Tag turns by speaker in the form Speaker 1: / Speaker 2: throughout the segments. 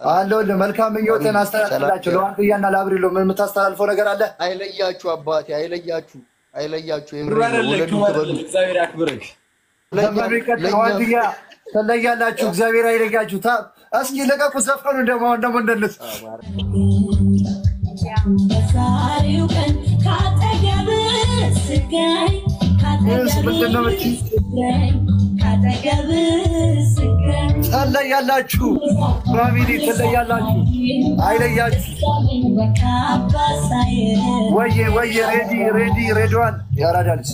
Speaker 1: አለሁልህ። መልካም ምኞትን
Speaker 2: ሰላም
Speaker 1: አስተላልፍላቸው። ለዋንትያና ለአብሪሎ ምን የምታስተላልፈው ነገር አለ?
Speaker 2: አይለያችሁ አባቴ፣ አይለያችሁ፣ አይለያችሁ።
Speaker 3: ክብር
Speaker 2: የምሬን ነው።
Speaker 3: አይደለ
Speaker 2: ውለዱ፣
Speaker 3: ክብር
Speaker 2: ክበዱ።
Speaker 3: አይደለ። እግዚአብሔር ያክብርህ።
Speaker 1: ዘመኑ ይቀጥል። ዋንትያ ትለያላችሁ። እግዚአብሔር አይለያችሁ። እስኪ ለቀቁ ዘፈኑ። ደግሞ አሁን ደግሞ እንደንስ
Speaker 4: በዛሬው ቀን ካጠገብህ ስገኝ
Speaker 1: ምንድን ነው የምትይው?
Speaker 4: ካጠገብህ ስገኝ
Speaker 1: ትለያላችሁ። ፋሚሊ ትለያላችሁ። አይለያችሁ። ወየ ወየ ሬዲ ሬዲ ሬድዋን ያራዳ ልጅ።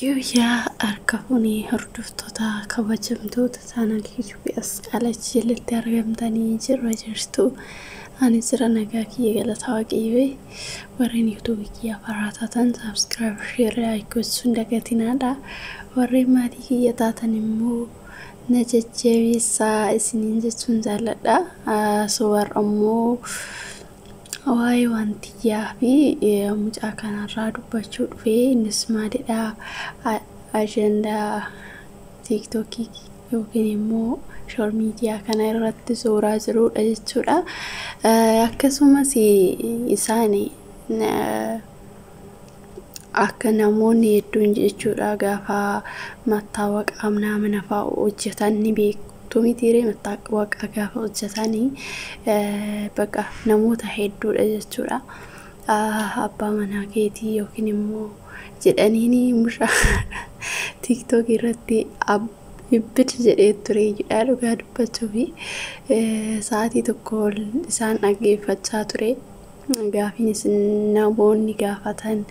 Speaker 5: Yuuyaa harka fuunee hordoftoota kabajamtoota chaanalii UPS Qaalach jalatti argamtanii jirra jirtu. Ani jira nagaa kiyya galataa waaqayyoo. Warreen yuutuubii kiyya faaraa taatan saabskiraayib, sheer, laayik gochuun dagatinaadha. Warreen maatii kiyya taatan immoo na jajjabeessaa isiniin jechuun jaalladha. So warra immoo waa'ee wantiyyaa fi mucaa kanarraa dubbachuu dhufee innis maalidha, ajandaa tiiktookii yookiin immoo sooshaal miidiyaa kana irratti suuraa jirudha jechuudha. Akkasumas isaan akka namoonni hedduun jechuudha gaafa mattaawaqaa mana fa'aa hojjetan ni beektu mitiiree, mattaawaqaa gaafa hojjetanii bakka namoota hedduudha jechuudha. Abbaa manaa keetii yookiin immoo jedhaniini mucaa tiiktook irratti ibbid jedhee ture jedha. Dhugaa dubbachuu fi sa'aatii tokko ol isaan dhaggeeffachaa ture. Gaafiinis namoonni gaafatan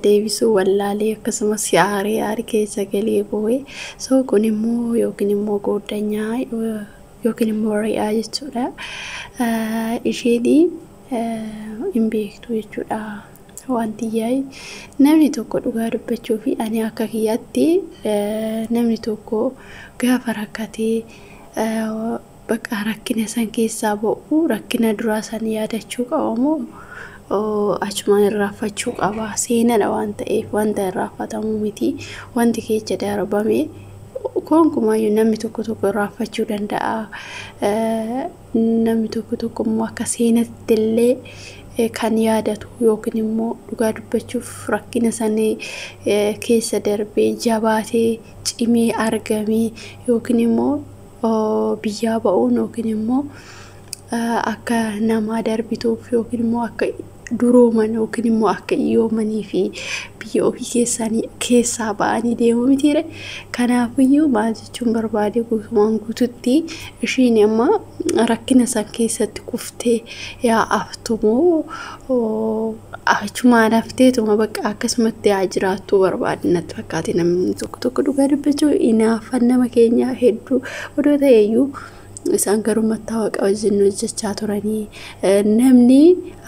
Speaker 5: deebisuu wallaalee akkasumas aaree aarii keessa galee boo'e. So kun immoo yookiin immoo gooddanyaa yookiin immoo re'aa jechuudha. Isheen hin beektu jechuudha. Wanti yaa'e namni tokko dhugaa dubbachuu fi ani akka kiyyaatti namni tokko gaafa rakkatee bakka rakkina san keessaa ba'u rakkina duraa san yaadachuu qaba moo achumaan irraanfachuu qaba? Seenadha waan ta'eef wanta irraanfatamu miti. Wanti keessa darbame gonkumaayyuu namni tokko tokko irraanfachuu danda'a. Namni tokko tokko immoo akka seenatti illee kan yaadatu yookiin immoo dhugaa dubbachuuf rakkina sanii keessa darbee jabaatee cimee argamee yookiin immoo biyyaa ba'uun yookiin immoo akka namaa darbituuf yookiin immoo akka durooman yookiin immoo akka hiyyoomanii fi biyya ofii keessanii keessaa ba'anii deemu mitiire. Kanaafiyyuu maal jechuun barbaade, guutumaan guututti ishiin amma rakkina san keessatti kuftee yaa aftumoo achumaan hafteetuma bakka akkasumatti yaa jiraattuu barbaade natti fakkaate. Namni tokko tokko dhugaa dubbachuu hinaaffan nama keenya hedduu odoo ta'eyyuu isaan garuu mattaawaqa wajjin hojjechaa turanii namni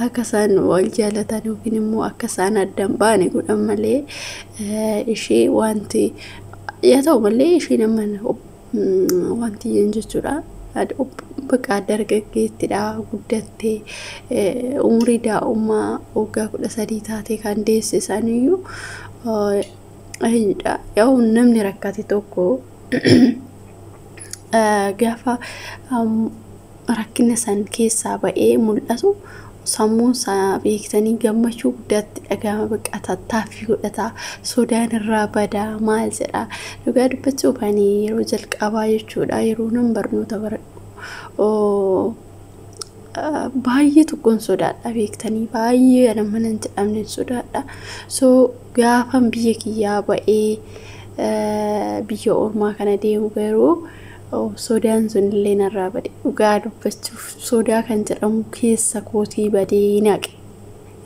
Speaker 5: akka isaan wal jaalatan yookiin immoo akka isaan adda hin baane godhan malee ishee wanti yaa ta'u malee isheen amma wanti jechuudha. Bakka dargaggeettidha, guddattee umurii daa'ummaa waggaa 13 taatee kan deesse isaaniiyyuu eenyudha. Yoo namni rakkate tokko gaafa rakkina san keessaa ba'ee mul'atu sammuun isaa beektanii gammachuu guddaatti dhagahama, bakka tattaaffii godhata, sodaan irraa badaa maal jedha. Dhugaa dubbachuuf ani yeroo jalqabaa jechuudha yeroo nan barnoota baradhu baay'ee tokkoon sodaadha beektanii, baay'ee nama nan jedhamne sodaadha. So gaafan biyya kiyyaa ba'ee biyya ormaa kana deemu garuu sodaan sun illee narraa bade. Dhugaa dubbachuuf sodaa kan jedhamu keessa kootii badee hin haqe.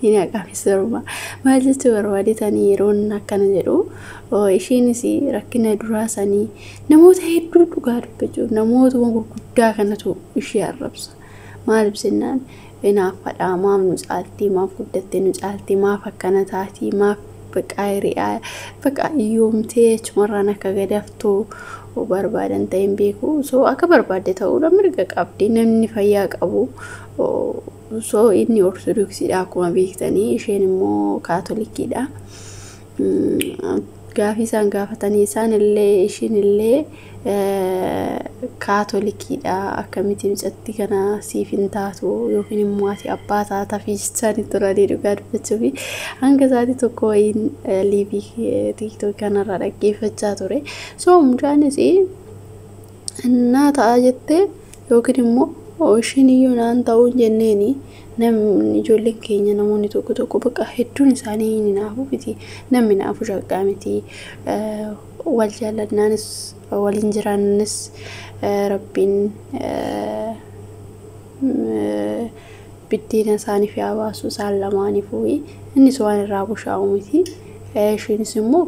Speaker 5: Hin haqame siruma. Maal jechuu barbaadetanii yeroon akkana jedhu, isheenis rakkina duraa sanii namoota hedduu dhugaa dubbachuuf namootuma gurguddaa kanatu ishee arrabsa. Maaliif jennaan hinaaffadha, maaf nu caaltii, maaf guddattee nu caaltii, maaf akkana taatii, maaf Baqa hiriyaa baqa hiyyoomtee achumarraan akka gadaftuu barbaadan ta'e hin beeku. So akka barbaadde ta'uudha mirga qabdi namni fayyaa qabu. So inni ortodoksiidha akkuma beektanii, isheen immoo kaatolikiidha. Gaafii isaan gaafatanii isaan illee ishiin illee kaatolikiidha, akkamitti mucattii kana siif hin taatu yookiin immoo ati abbaa taataa fi jechaa turanii. Dhugaa dubbachuu fi hanga isaatii tokko wayiin live TikTok kanarraa dhaggeeffachaa ture. So mucaanis naa ta'a jettee yookiin immoo ishiin iyyuu naan ta'uu jenneeni. Namni ijoolleen keenya namoonni tokko tokko bakka hedduun isaanii ni naafu miti, namni naafu shaggaa miti. Wal jaallannaanis waliin jiraannis rabbiin biddeena isaaniif yaa baasu isaan lamaaniifuu. Innis waan irraa bushaa'u miti, isheenis immoo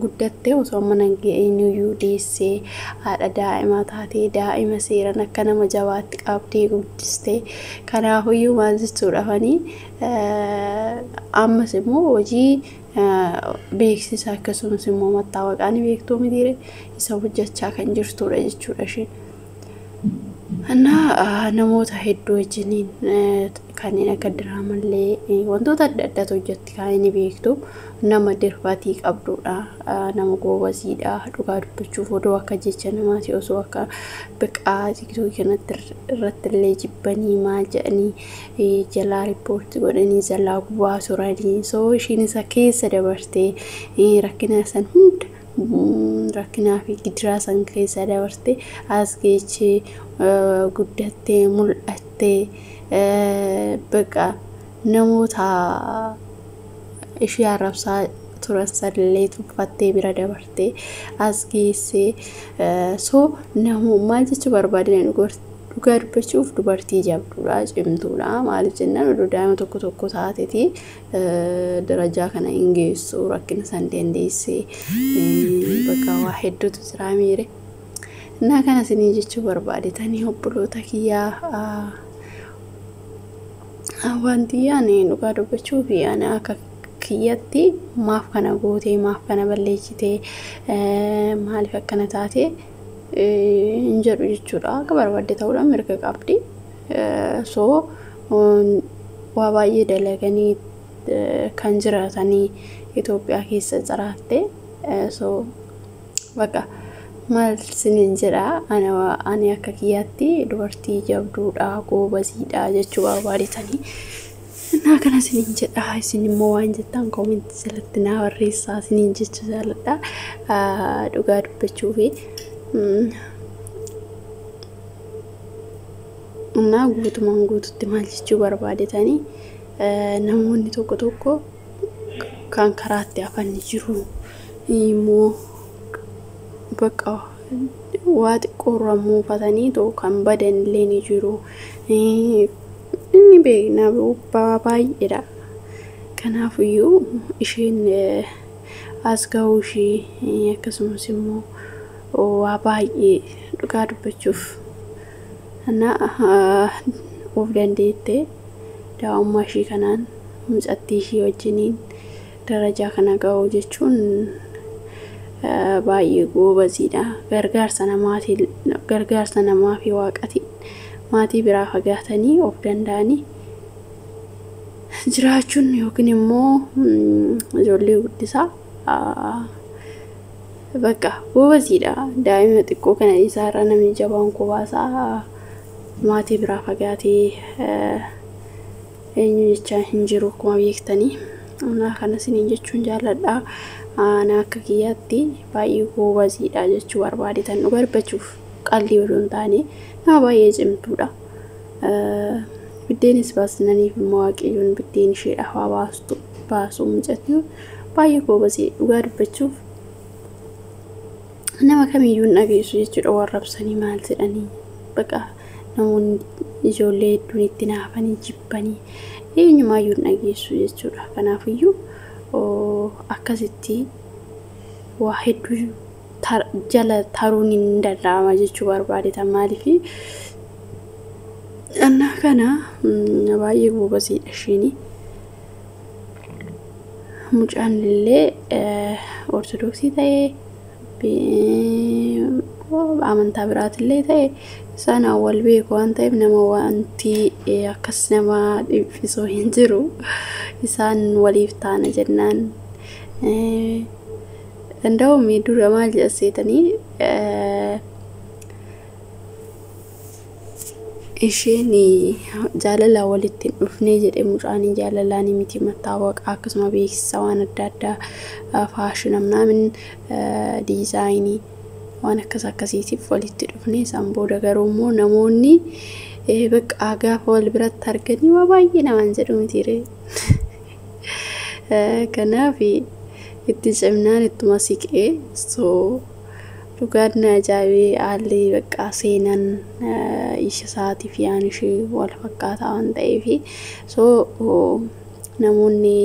Speaker 5: guddattee osoo amma nan eenyuyyuu deessee haadha daa'imaa taatee daa'ima seeran akka nama jabaatti qabdee guddistee. Kanaafuyyuu maal jechuudhaafanii, ammas immoo hojii beeksisa akkasumas immoo mattaawaqaa ni beektuu mitiire, isa hojjechaa kan jirtudha jechuudha isheen. እና namoota hedduu wajjiniin kanneen akka diraamallee wantoota adda addaatu hojjetti. Kan inni beektu nama dirfatii qabdudha, nama goobaziidha. Dhugaa dubbachuuf odoo akka jecha namaati osoo akka biqaa TikTokii kanatti irratti illee jibbanii maal jedhanii jalaa report godhanii jalaa gubaa turanii, so ishiin isa keessa dabartee rakkina san hunda, rakkinaa fi gidiraa san keessa dabartee as geechee guddattee mul'attee, baqa namoota ishee arrabsaa turan sanillee tuffattee bira dabartee as geessee. So maal jechuu barbaadina, dhugaa dubbachuuf dubartii jabduudha, cimtuudha. Maaliif jennaan, oduu daa'ima tokko tokko taateeti darajaa kana hin geessu, rakkina san dandeessee bakka waa hedduutu jira miire. Innaa kana isinii jechuu barbaadetanii, obboloota kiyyaa, wanti ani dhugaa dubbachuuf ani akka kiyyatti maaf kana gootee, maaf kana balleessitee, maaliif akkana taate hin jedhu jechuudha. Akka barbaadde ta'uudhaan mirga qabdi. So waa baay'ee dalaganii kan jiraatanii Itoophiyaa keessa jiraatte. So bakka maal isiniin jedha, ani akka kiyyaatti dubartii jabduudha, goobaziidha jechuu barbaadetanii. Innaa kana isiniin jedha. Isin immoo waan jettan commentii jalatti naa barreessaa isiniin jechuu jaalladha. Dhugaa dubbachuu fi innaa guutumaan guututti maal jechuu barbaadetanii, namoonni tokko tokko kan karaatti hafan ni jiru immoo bakka waa xiqqoorra muufatanii too kan badan illee ni jiru. Inni beekna baay'eedha. Kanaafiyyuu isheen as gahuu ishee akkasumas immoo waa baay'ee dhugaa dubbachuuf of dandeettee daa'ummaa ishee kanaan mucattii ishee wajjiniin darajaa kana gahuu jechuun baay'ee goobaziidha. Gargaarsa namaatiin, gargaarsa namaa fi waaqatiin maatii biraa fagaatanii of danda'anii jiraachuun yookiin immoo ijoollee guddisaa bakka goobaziidha. Daa'ima xiqqoo kana isaarra namni jabaan kophaa maatii biraa fagaatee eenyu jechaa hin jiru akkuma beektanii. Kana isiniin jechuun jaalladha. Ana akka kiyyaatti baay'ee goobaziidha jechuu barbaadetan, dhugaa dubbachuuf qalbii odoo hin taane nama baay'ee cimtuudha. Biddeenis baasnaniif immoo waaqayyoon biddeen isheedhaaf haa baastu baasu. Mucattii baay'ee goobazii, dhugaa dubbachuuf nama kamiyyuu hin dhageessu jechuudha. Warrabsanii maal jedhanii baqa namoonni ijoollee hedduun itti naafanii jibbanii eenyumaayyuu hin dhageessu jechuudha. Kanaafiyyuu akkasitti waa hedduu jala taruun hin danda'ama jechuu barbaadetan. Maaliif annaa kana baay'ee goobaziidha ishiini. Mucaan illee Ortodoksii ta'ee amantaa biraatillee ta'e isaan wal beeku waan ta'eef nama wanti akkas nama dhiphisu hin jiru. Isaan waliif taana jennaan. Danda'uumi dura maal jedha seetanii, isheen jaalala walitti hin dhufnee jedhe, mucaan jaalalaan miti, mattaawoqa akkasuma beeksisa waan adda addaa, faashina ምናምን, diizaayinii waan akkas akkasiitiif walitti dhufne. Isaan booda garuu immoo namoonni bakka gaafa wal biratti arganii waa baay'ee namaan jedhu mitiire. Kanaaf itti cimnaan ittuma siqee, so dhugaan na ajaa'ibee, haalli bakka seenaan isha isaatii fi aan ishee wal fakkaataa waan ta'eef, so namoonni